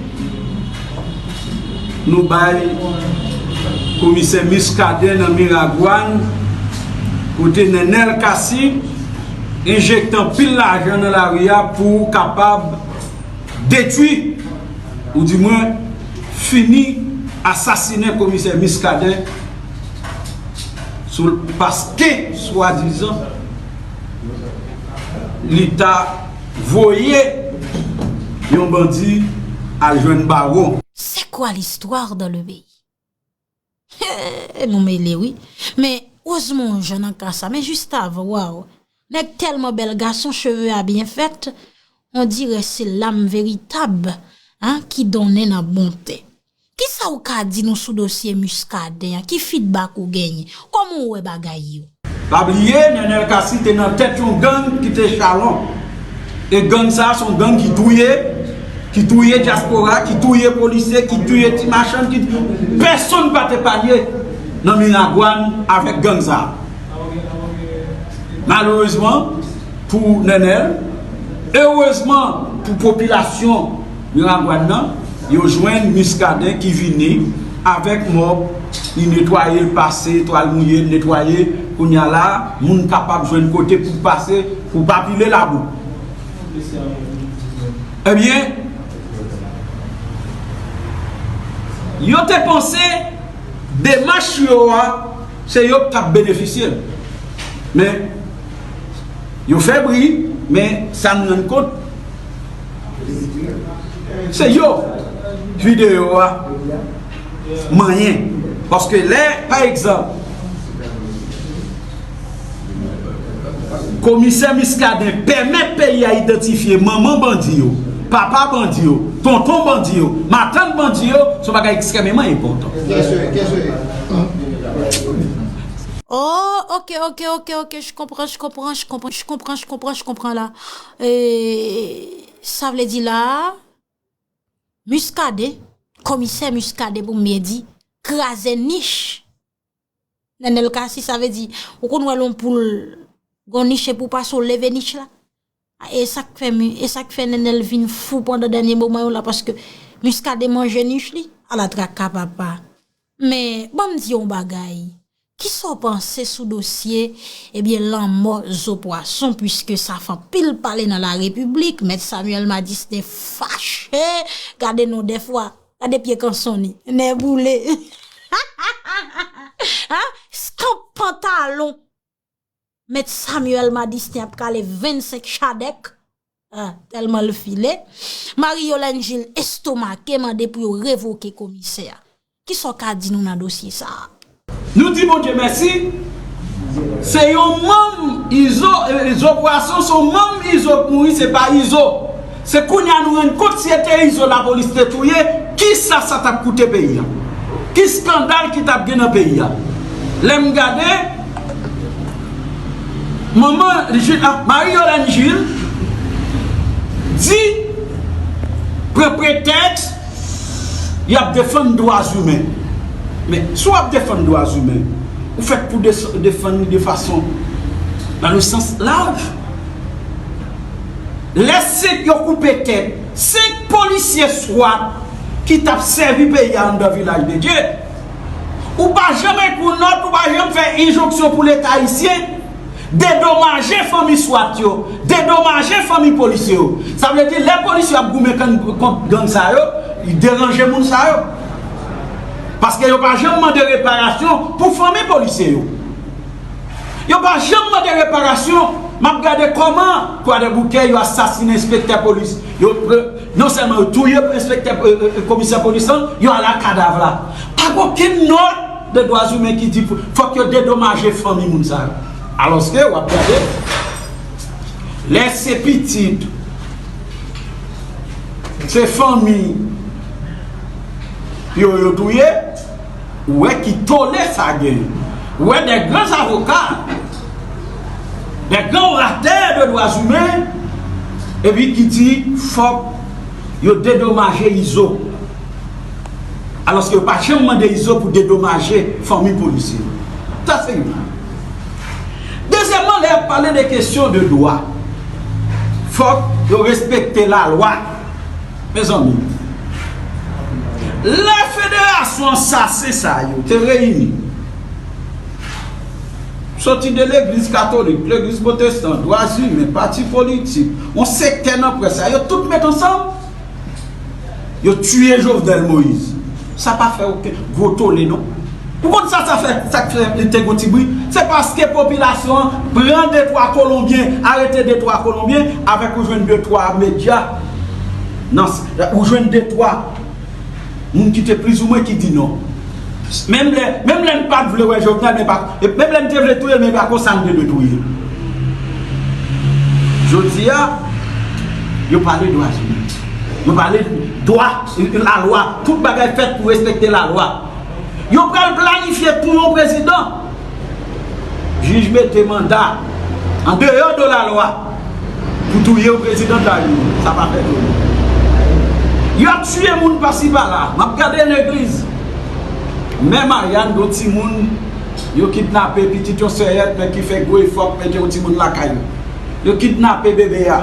nou bay komisè Muscadin nan Miragwàn, kote Nenel Cassy enjekte anpil lajan nan lari a pou kapab detwi, oudimwen fini asasinen komisè Muscadin, sou, paske swadizan li ta voye yon bandi al jwenn bawon. C'est quoi l'histoire dans le pays? He, nou mele wi. Men, ozman yon jan nan ka sa. Men jis avan, waw. Nèg tèlman bèl, gason cheve a byen fèt, on dirè se lam veritab, an, ki donnen nan bon tè. Kisa ou ka di nou sou dosye Muscadin an? Ki feedback ou genyen? Kòman ou wè bagay yo? Pa bliye, Nenel Cassy te nan tèt yon gang ki te chalon. E gang sa a se yon gang ki touye, ki touye dyaspora, ki touye polisye, ki touye ti machann, ki pèsonn pa t epanye nan Miragwàn avèk gang sa a. Malerezman pou Nenel, erezman pou popilasyon Miragwàn nan, yo jwenn Muscadin ki vini avèk mòp, li netwaye l, pase twal mouye l, netwaye, kounye a la, moun kapab jwenn kote pou pase, pou pa pile labou. Ebyen, yo te panse demach yo a, se yo k t ap benefisye l. Men, yo fè bri, men sa n rann kont, se yo videyo a manyen. Paske lè, pa egzanp, komisè Muscadin pèmèt peyi a idantifye manman bandi yo, papa bandi yo, tonton bandi yo, matant bandi yo, se yon bagay ekstrèmeman enpòtan. Oh, ok, ok, ok, ok, je comprends, je comprends, je comprends, je comprends, je comprends, je comprends là. E, sa vle di la, Muscadin, komisè Muscadin pou m byen di, kraze nich. Nenel Cassy, sa vle di, ou konn wè lè yon poul gon nich epi w pase w leve nich la? E sa k fè mi, e sa k fè Nenel vin fou pandan dènye moman yo la, paske Muscadin manje nich li, ala traka papa. Men, ban m di w yon bagay. Kisa w panse sou dosye, ebyen, lanmò Zo Pwason, piske sa fè anpil pale nan larepiblik, Mèt Samuel Madistin fache, gade non dèfwa, gade pye kanson li, nè boule. An, skanp pantalon Mèt Samuel Madistin ap kale vennsenk chadèk. Ah, tèlman l file. Marie Yolène Gilles estomake, mande pou yo revoke komisè a. Kisa w ka di nou nan dosye sa a? Nou di Bondye mèsi, se yon manm Izo, eh, Izo Pwason, se yon manm Izo k mouri, se pa Izo. Se kounye a nou rann kont si se te Izo lapolis te touye, kisa sa t ap koute peyi a? Ki eskandal ki t ap gen nan peyi a? Lè m gade, manman Marie Yolène Gilles di, pran pretèks y ap defann dwa imen. Men, si w ap defann dwa imen, ou fèt pou defann li de fason, dans le sens large. Lè senk yo koupe tèt senk polisye swat ki t ap sèvi peyi a anndan Vilaj de Dye, ou pa janm ekri yon nòt, ou pa janm fè enjonksyon pou Leta ayisyen dedomaje fanmi swat yo, dedomaje fanmi polisye yo. Sa vle di, lè polisye yo ap goumen kont gang sa yo, li deranje moun sa yo. Paske yo pa janm mande reparasyon pou fanmi polisye yo. Yo pa janm mande reparasyon. M ap gade kòman Kwadèboukè yo asasinen enspektè polis. Yo, non sèlman yo touye enspektè, komisè polis lan, yo ale ak kadav la. Pa gen okenn nòt de dwa imen ki di fòk yo dedomaje fanmi moun sa yo. Alòske w ap gade, lè se pitit, se fanmi yo yo touye, ou wè ki tole sa gen. Ou wè de gran avoka, de gran oratè de dwa imen, epi ki di fòk yo dedomaje Izo. Alòske yo pa janm mande Izo pou dedomaje fanmi polisye yo. Sa se youn. Dezyèmman, lè y ap pale de kesyon de dwa, fòk yo respekte lalwa. Mezanmi, lè federasyon ansasen sa yo te reyini, soti de legliz katolik, legliz pwotestan, dwa imen, pati politik, yon sektè nan près la, yo tout met ansanm, yo tiye Jovenel Moïse. Sa pa fè okenn gwo tole, non. Ou konn sa, sa fè, sa k fè li te gon ti bri? Se paske popilasyon an pran de twa kolonbyen, arete de twa kolonbyen, avèk ou jwenn de twa medya, nan, ou jwenn de twa moun ki te plizoumwen ki di non. Menm lè, menm lè n pa t vle wè Jovenel, men pa, menm lè n te vle touye l, men pa konsa n te dwe touye l. Jodi a, yo pale dwa imen. Yo pale dwa, lalwa. Tout bagay fèt pou respekte lalwa. Yo pral planifye touye yon prezidan. Jij mete manda an deyò de lalwa pou touye yon prezidan de la repiblik. Sa pa fè touye. Y ap tiye moun pasi pala. M ap gade legliz. Mè Marianne, yon timoun, yo kidnape pitit yon sèyèt, men ki fè gwo efò pou mete yon timoun lakay yo. Yo kidnape bebe a.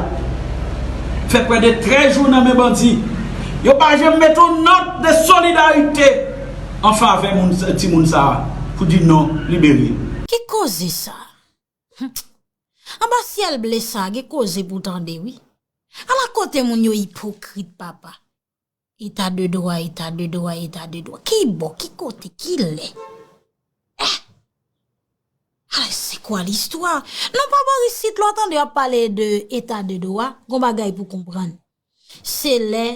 Fè prè de trèz jou nan men bandi. Yo pa janm mete yon nòt de solidarite an favè moun, timoun sa a, pou di non, libere. Ki koze sa? Hum. Anba syèl ble sa, gen koze pou tande, wi. Ala kote moun yo ipokrit, papa. Eta de dwa, eta de dwa, eta de dwa. Ki bò, ki kote, ki lè? Eh! Ala, se kwa listwa? Non, pa bò isit, lè w tande y ap pale de eta de dwa, gon bagay pou konprann. Se lè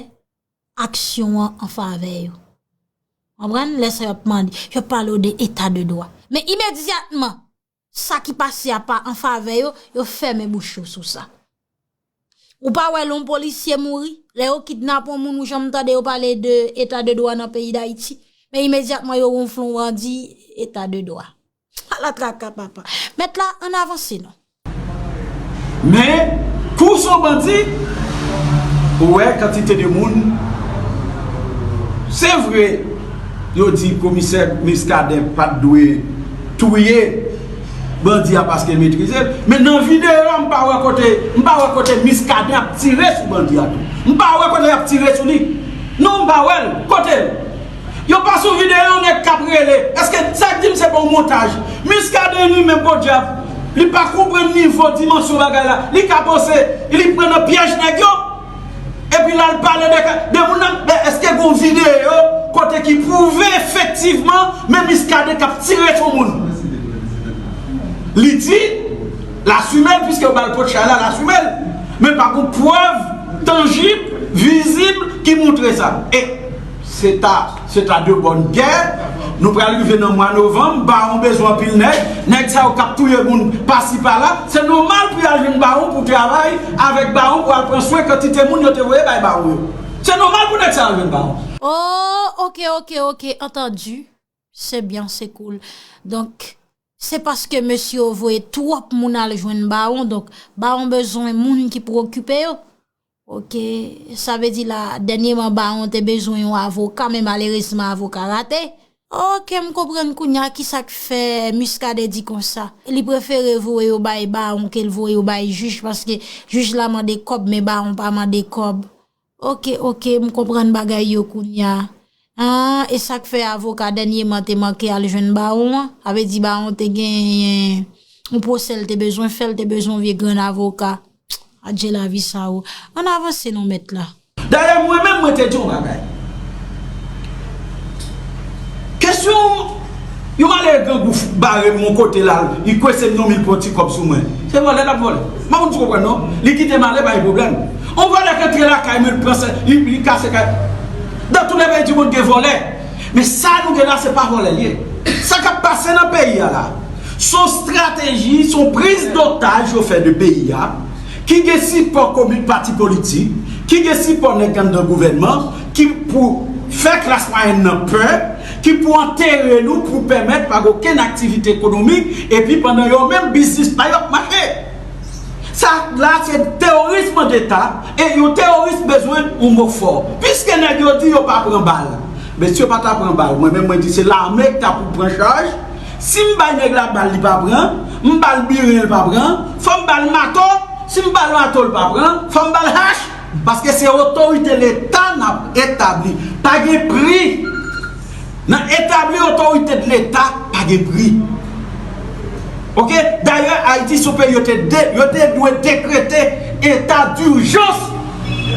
aksyon an an favè yo. Konprann? Lè sa y ap mande, y ap pale w de eta de dwa. Men imedyatman, sa ki pase a pa an favè yo, yo fèmen bouch yo sou sa. Ou pa wè lè yon polisye mouri, lè yo kidnape yon moun, ou janm tande yo pale de eta de dwa nan peyi Dayiti. Men imedyatman yo wonfle yon bandi, eta de dwa. Ala traka, papa. Mèt la, ann avanse non. Men, kou w se yon bandi, ou wè kantite de moun. Se vre, yo di komisè Muscadin pa t dwe touye bandi a paske l metrize l. Men nan videyo a, m pa wè kote, m pa wè kote Muscadin ap tire sou bandi a tou. M pa wè kote y ap tire sou li. Non, m pa wè l. Kote l? Yo pa sou videyo, nèg k ap rele. Èske sa k di m se pa yon montaj? Muscadin li menm, podyab, li pa konprann nivo dimansyon bagay la. Li ka panse li pran nan pyèj nèg yo. Epi l al pale de, de moun nan. Men èske gon videyo kote ki pwouve efektivman men Muscadin k ap tire sou moun? Li di, l asime l, piske yo ba l potchay la, l asime l. Men pa gon prèv tanjib, vizib ki montre sa. E se ta, se ta de bòn gè. Nou pral rive nan mwa novanm, bawon bezwen anpil nèg. Nèg sa yo k ap touye moun pasi pala, se nòmal pou y al jwenn bawon pou travay avèk bawon pou al pran swen kantite moun yo te voye bay bawon yo. Se nòmal pou nèg sa yo al jwenn bawon. Oh, ok, ok, ok, entendi. Se byen, se cool. Donk, se paske mesye yo voye twòp moun al jwenn bawon, donk bawon bezwen moun ki pou okipe yo. Ok, sa vle di la, dènyèman bawon te bezwen yon avoka, men malerezman avoka rate. Ok, m konprann kounye a kisa k fè Muscadin di konsa. Li prefere voye yo bay bawon ke l voye yo bay jij, paske jij la mande kòb, men bawon pa mande kòb. Ok, ok, m konprann bagay yo kounye a. Ah, e sa k fè avoka dènyèman te manke al jwenn bawon an? Sa vle di bawon te genyen yon pwosè l te bezwen fè, l te bezwen yon vye grenn avoka. Adje lavi sa o. Ann avanse non mèt la. Dayè, mwen menm, mwen te di yon bagay. Kesyon yon malere grangou bare m yon kote la, li kwese m yon mil pou yon ti kòb sou mwen. Se vòlè l ap vòlè. M pa konn si w konprann non. Li kite m ale, pa gen pwoblèm. Yon vòlè k antre lakay mwen, li pran sa, li, li kase kay. Dans tous les pays du monde gen vòlè. Men sa nou gen la, se pa vòlè l ye. Sa k ap pase nan peyi a la, se yon estrateji, se yon priz dotaj yo fè de peyi a, ki gen sipò komi pati politik, ki gen sipò nèg anndan gouvènman, ki pou fè klas mwayèn nan pè, ki pou antere nou, pou pèmèt pa gen okenn aktivite ekonomik, epi pandan yo menm biznis pa yo ap mache. Sa la se teworism deta, e yon teworis bezwen yon mo fò. Piske nèg yo di yo pa pran bal, Mesye pa ta pran bal. Mwen menm, mwen di se lame k ta pou pran chaj. Si m bay nèg la bal, li pa pran. M ba l biren, li pa pran. Fò m ba l mato. Si m ba l mato, li pa pran. Fò m ba l hach. Paske se otorite Leta n ap etabli. Pa gen pri. Nan etabli otorite de Leta, pa gen pri. Oke? Dayè, Ayiti se yon peyi yo te, de, yo te dwe dekrete eta dijans.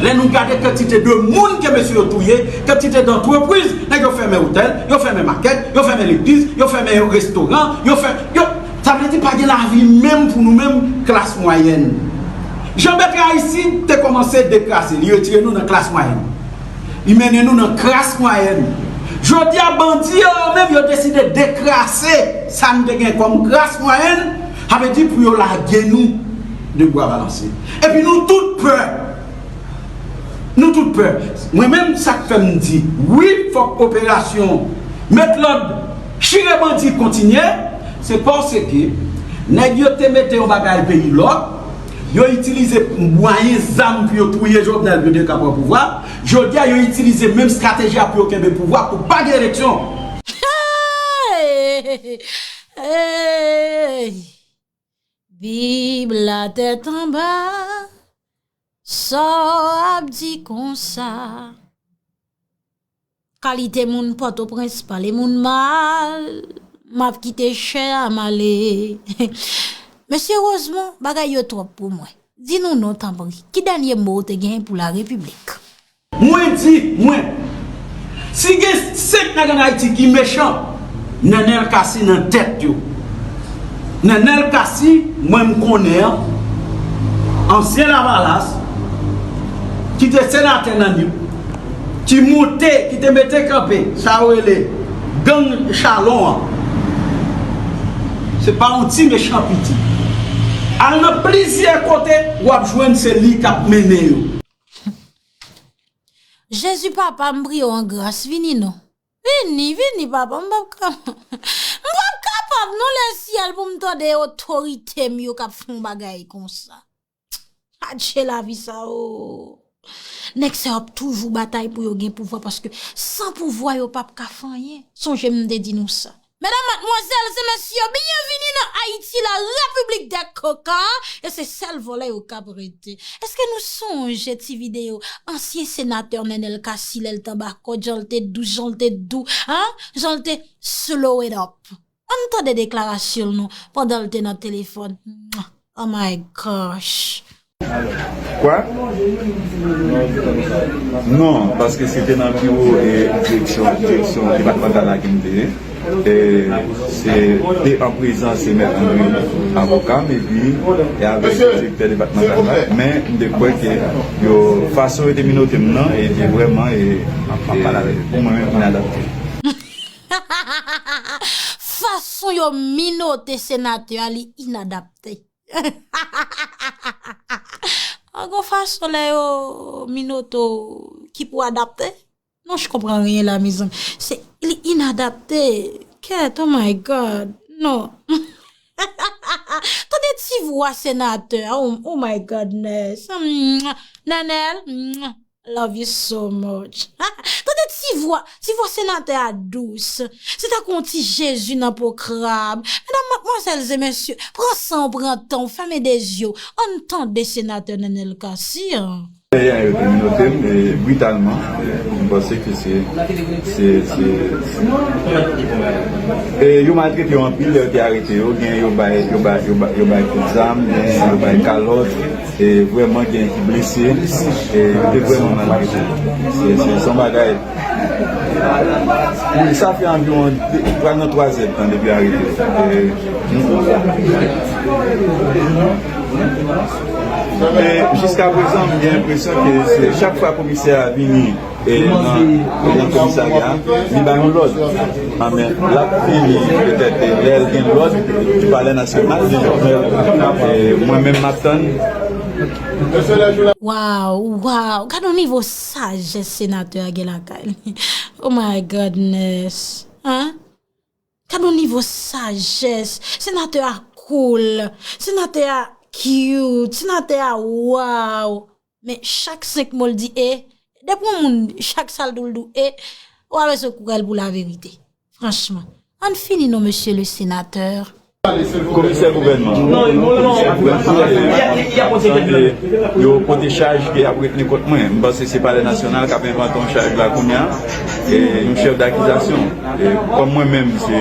Lè nou gade kantite de moun ke mesye yo touye, kantite dantrepriz, nèg yo fèmen otèl, yo fèmen makèt, yo fèmen legliz, yo fèmen restoran, yo fè, yo, sa vle di pa gen lavi menm pou nou menm klas mwayèn. Jan Bètray isi te kòmanse dekrase, li retire nou nan klas mwayèn. Li mennen nou nan kras mwayèn. Jodi a, bandi yo menm, yo deside dekrase sa n te gen kòm kras mwayèn, sa vle di pou yo lage nou de bwa balanse. Epi nou tout pè. Nou tout pè. Mwen menm, sa k fè m di, wi, fòk operasyon met lòd, chire bandi kontinye, se paske nèg yo te mete yon bagay peyi lòd, yo itilize mwayen zam pou yo touye Jovenel pou yo te ka pran pouvwa. Jodi a, yo itilize menm estrateji a pou yo kenbe pouvwa pou pa gen eleksyon. Hey! Hey! Bib la tèt anba, sa w ap di konsa? Kalite moun Pòtoprens pale moun mal, m ap kite chè a m ale. Mesye Rosemond, bagay yo twòp pou mwen. Di nou non tanpri, ki dènye mo w te genyen pou la repiblik? Mwen di, mwen, si gen senk nèg ann Ayiti ki mechan, Nenel Cassy nan tèt yo. Nenel Cassy, mwen m konnen an, ansyen Lavalas, ki te senatè nan Nip, ki moute, ki te mete kanpe, sa yo rele gang Chalon an. Se pa yon ti mechan piti. Al nan plizyè kote, w ap jwenn se li k ap mennen yo. Jezi papa m priye w an gras vini non. Vini, vini papa m p ap kapab. M p ap kapab non lesyèl pou m tande otorite m yo k ap fè yon bagay konsa. Adje lavi sa o. Nèg sa yo ap toujou batay pou yo gen pouvwa paske san pouvwa yo p ap ka fè anyen. Sonje m te di nou sa. Medam, madmwazèl e mesye, byenvini nan Ayiti, la repiblik dè koka, e se sèl vòlè yo k ap rete. Èske nou sonje ti videyo ansyen senatè Nenel Cassy lè l t anba kòd, jan l te dous, jan l te dou, an? Jan l te slow it up. Ann tande deklarasyon l non pandan l te nan telefòn. Oh my gosh. Kwa? Non, paske se te nan biwo e direksyon direksyon depatmantal la ke m te ye. E se te an prezans e mèt André, avoka m, epi e avèk direktè depatmantal la. Men m te kwè ke yo fason yo te minote m nan e te vrèman e pou mwen menm inadapte. Fason yo minote senatè a li inadapte. An gon fason lè yo minote w ki pou adapte. Non, je comprends rien la mezanmi. Se li inadapte. Kèt, oh my God. Non. Tande ti vwa senatè a. Oh, oh my goodness. Nenel. Love you so much. Tande ti vwa, ti vwa senatè a dous. Se tankou yon ti Jezi nan po krab. Medam, madmwazèl e mesye, pran san w, pran tan w, fèmen de zye w. Ann tande senatè Nenel Cassy an. Fè a yo te minote m e britalman. M panse ke se se se e yo maltrete yo anpil lè yo te arete yo. Gen yo bay yo bay yo bay yo bay kout zam, gen yo bay kalòt. E vrèman gen ki blese. E yo te vrèman maltrete. Se se se yon bagay. Wi, sa fè anviwon de, pral nan twa zè tan depi arete. E, e jiska prezan, m gen enpresyon ke se chak fwa komisè a vini e nan nan komisarya, li bay yon lòd. Anben, l ap fini petèt lè l gen lòd di Palè Nasyonal, di Jovenel, e mwen menm m ap tann. Waw, waw, gade yon nivo sajès senatè a gen lakay li. Oh my goodness. Hein? Gade yon nivo sajès. Senatè a cool. Senatè a cute. Senatè a waw. Men chak senk mo l di e. Depi yon moun, chak sa l di w, l di w e. Ou pa bezwen kouri pou laverite. Franchman. Ann fini non, mesye le senatè. Komisè gouvènman. Gouvènman, yo pote chaj ke y ap retni kont mwen. M panse se Palè Nasyonal k ap envante yon chaj la kounye a. E yon chèf dakizasyon. E kòm mwen menm, se,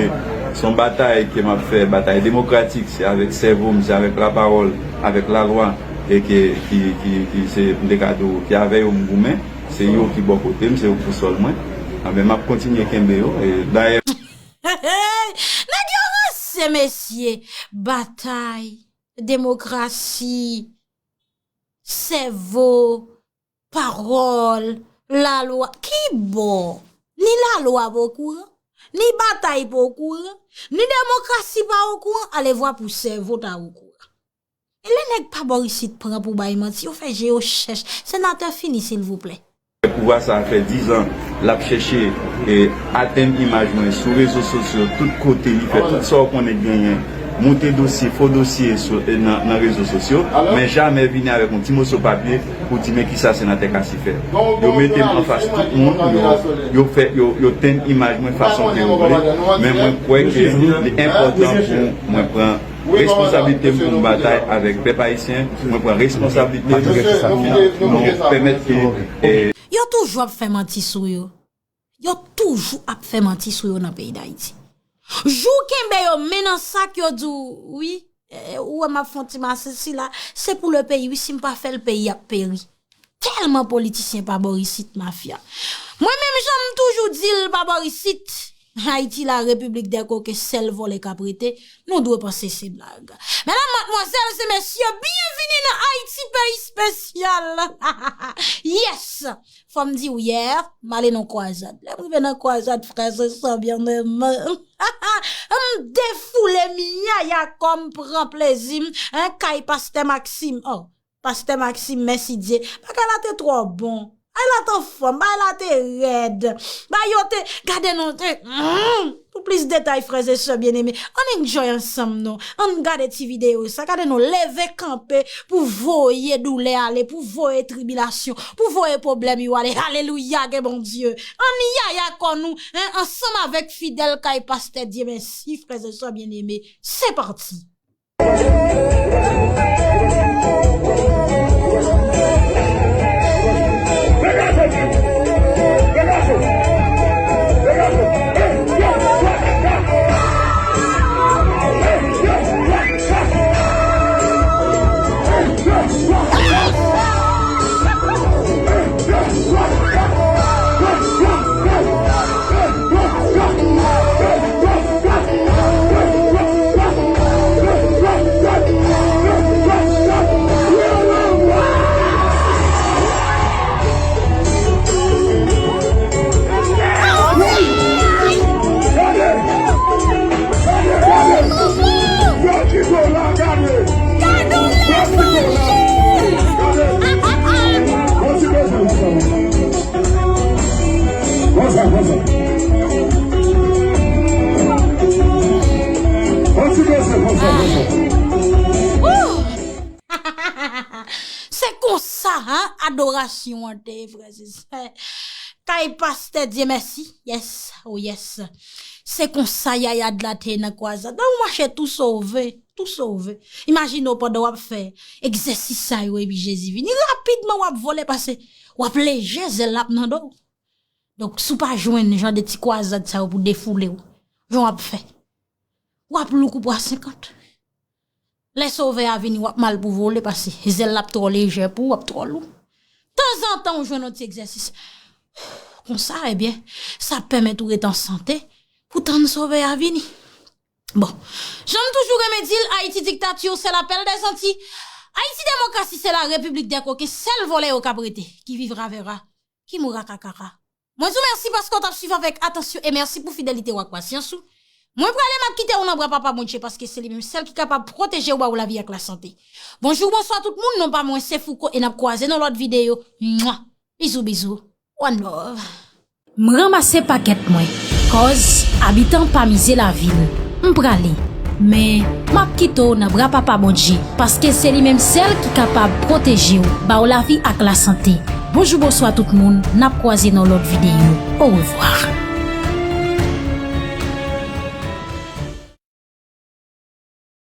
se yon batay ke m ap fè, batay demokratik, se avèk sèvo m, se avèk lapawòl, avèk lalwa, e ke, ki, ki, ki se, m te ka di w, ki avè yo m goumen. Se yo ki bò kote m, se yo ki bousòl mwen. Anben, m ap kontinye kenbe yo. E dayè, Nèg yo ranse, mesye. Batay, demokrasi, sèvo, pawòl, lalwa. Ki bò? Ni lalwa pa okouran, ni batay pa okouran, ni demokrasi pa okouran, alevwa pou sèvo ta okouran. E lè nèg pa bò isit pran pou bay manti, yo fè je yo chèch. Senatè, fini silvouplè. Pouvwa sa fè dizan l ap chèche e atenn imaj mwen sou rezo sosyo, tout kote li fè tout sa w konnen k genyen, moute dosye, fo dosye sou, e nan, nan rezo sosyo, men jamè vini avèk yon ti moso papye pou di men kisa senatè Cassy fè. Yo mete m anfas tout moun, yo, yo fè, yo, yo tenn imaj mwen fason ke yo vle, men mwen kwè ke li enpòtan pou mwen pran responsablite m pou m batay avèk pèp ayisyen, mwen pran responsablite m pou nou pèmèt ke, e, Yo toujou ap fè manti sou yo. Yo toujou ap fè manti sou yo nan peyi Dayiti. Jou w kenbe yo men nan sak, yo di w, wi, e, ou wè m ap fè yon ti masisi la, se pou le peyi, wi, si m pa fè l, peyi ap peri. Tèlman politisyen pa bò isit, mafya. Mwen menm, jan m toujou di l, pa bò isit. Ayiti la, repiblik dè koken, sèl vòlè k ap rete. Nou dwe panse se blag. Medam, madmwazèl e mesye, byenvini nan Ayiti, peyi espesyal. Yes! Fò m di w, yè, m ale nan kwazad. Lè m rive nan kwazad, frè e sè byeneme, m defoule m yaya kò m pran plezi m, en, kay pastè Maxime. Oh, pastè Maxime, mèsidye. Bagay la te twò bon. Bagay la te anfòm, bagay la te rèd. Bagay yo te, gade non, te, mm. Pou plis detay, frè e sè byeneme, ann enjoy ansanm non. Ann gade ti videyo sa, gade non, leve kanpe pou voye doulè ale, pou voye tribilasyon, pou voye pwoblèm yo ale. Alelouya, gen Bondye. Ann yaya kò nou, en, ansanm avèk fidèl kay pastè Dye mèsi, frè e sè byeneme. Se pati. Se konsa, en, adorasyon an te ye, frè e sè. Kay pastè Dye mèsi. Yes, oh yes. Se konsa yaya de la te ye nan kwazad. Donk, ou mache tou sove, tou sove. Imajine w pandan w ap fè egzèsis sa yo epi Jezi vini. Rapidman w ap vole pase w ap leje, zèl la ap nan do w. Donk, si w pa jwenn jan de ti kwazad sa yo pou defoule w, jan w ap fè? W ap lou kou pwa senkant. Lè Sovè a vini, w ap mal pou vole, paske zèl la ap twò lejè pou ou, w ap twò lou. Tanzantan, ou jwenn yon ti egzèsis. Konsa, ebyen, sa ap pèmèt ou ret an sante pou tann Sovè a vini. Bon, jan m toujou renmen di l, Ayiti diktati, se lapèl dèzanti. Ayiti demokrasi, se la repiblik dè koken, sèl vòlè yo k ap rete, qui vivra verra. Ki mou rakakaka. Mwen di w mèsi paske w t ap swiv avèk atansyon e mèsi pou fidelite w ak pasyans ou. Mwen prale, m ap kite w nan bra Papa Bondye paske se li menm sèl ki kapab pwoteje w, ba w lavi ak lasante. Bonjou, bonswa tout moun, non pa mwen se Fouco e n ap kwaze nan lòt videyo. Mwa! Bizou bizou. One love. M ranmase pakèt mwen, cause abitan pa mize lavi l. M prale, men m ap kite w nan bra Papa Bondye, paske se li menm sèl ki kapab pwoteje w, ba w lavi ak lasante. Bonjou, bonswa tout moun, n ap kwaze nan lòt videyo. Orevwa.